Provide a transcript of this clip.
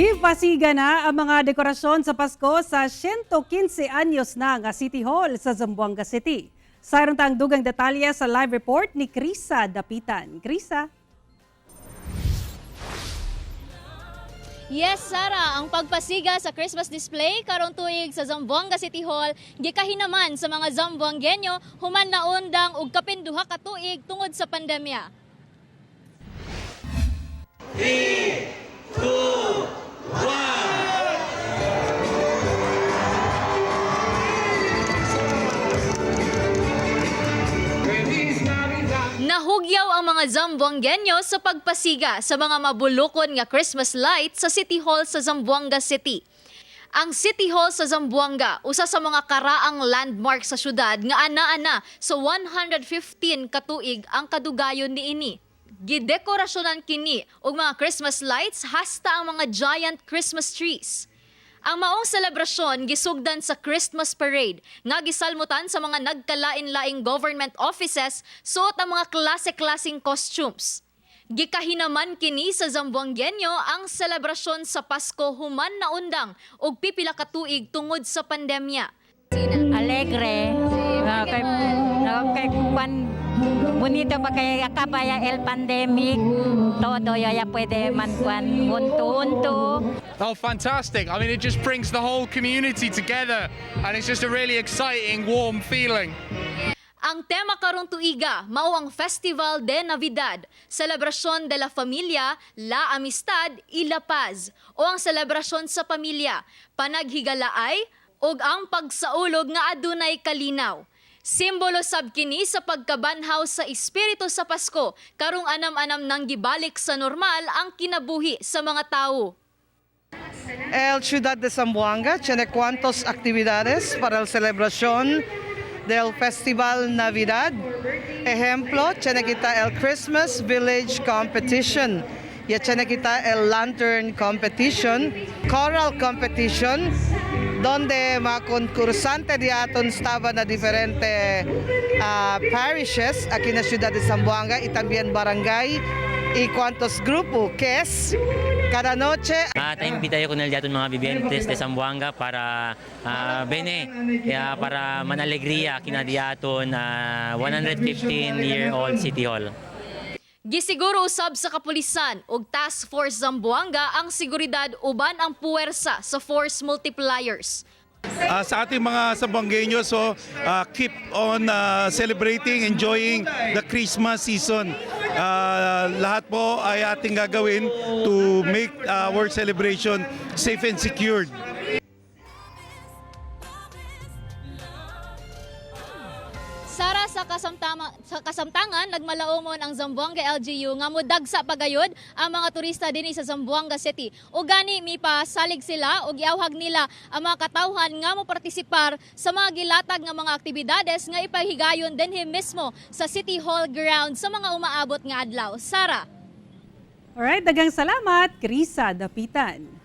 Gipasiga na ang mga dekorasyon sa Pasko sa 115 anyos na nga City Hall sa Zamboanga City. Sayron ta ang dugang detalye sa live report ni Krisa Dapitan. Krisa? Yes, Sara, ang pagpasiga sa Christmas display karong tuig sa Zamboanga City Hall gikahinaman sa mga Zamboangueño human naundang og kapin 2 ka tuig tungod sa pandemya. 3, 2, 1. Nahugyaw ang mga Zamboangueño sa pagpasiga sa mga mabulukon nga Christmas lights sa City Hall sa Zamboanga City. Ang City Hall sa Zamboanga, usa sa mga karaang landmark sa syudad nga ana-ana sa 115 katuig ang kadugayon niini. Gidekorasyonan kini og mga Christmas lights hasta ang mga giant Christmas trees. Ang maong selebrasyon gisugdan sa Christmas Parade nga gisalmutan sa mga nagkalain-laing government offices suot ang mga klase-klaseng costumes. Gikahinaman kini sa Zamboangueño ang selebrasyon sa Pasko human naundang og pipila ka tuig tungod sa pandemya. Alegre. Kay, no, kay kwan, bonito pa kay acaba ya el pandemic. Todo ya ya puede man kwan junto junto. Oh, fantastic. I mean, it just brings the whole community together and it's just a really exciting, warm feeling. Ang tema karong tuiga mao ang Festival de Navidad, selebrasyon de la familia, la amistad y la paz, o ang selebrasyon sa pamilya, panaghigalaay ug ang pagsaulog nga adunay kalinaw. Simbolo sab kini sa pagkabanhaw sa espiritu sa Pasko, karong anam-anam nang gibalik sa normal ang kinabuhi sa mga tawo. El Ciudad de Zamboanga tiene cuantas actividades para la celebración del Festival Navidad. Ejemplo, tiene kita el Christmas Village Competition. Ya tiene kita el Lantern Competition, Choral Competition, donde mga concursante de aton estaba na diferente parishes aquí na Ciudad de Zamboanga y también barangay y cuantos grupo que es cada noche. At imbitayo ko nila aton mga vivientes de Zamboanga para bene kaya para manalegria kinadiaton 115-year-old City Hall. Gisiguro usab sa kapulisan ug Task Force Zamboanga ang seguridad uban ang puwersa sa force multipliers. Sa ating mga Zamboangueño, so keep on celebrating, enjoying the Christmas season. Lahat po ay ating gagawin to make our celebration safe and secured. Sara, sa kasamtangan, nagmalaumon ang Zamboanga LGU nga modagsa pagayod ang mga turista dinhi sa Zamboanga City. O gani mipasalig sila og giawhag nila ang mga katawhan nga mo partisipar sa mga gilatag nga mga aktibidades nga ipahigayon dinhi mismo sa City Hall ground sa mga umaabot nga adlaw. Sara. Alright, dagang salamat, Krisa Dapitan.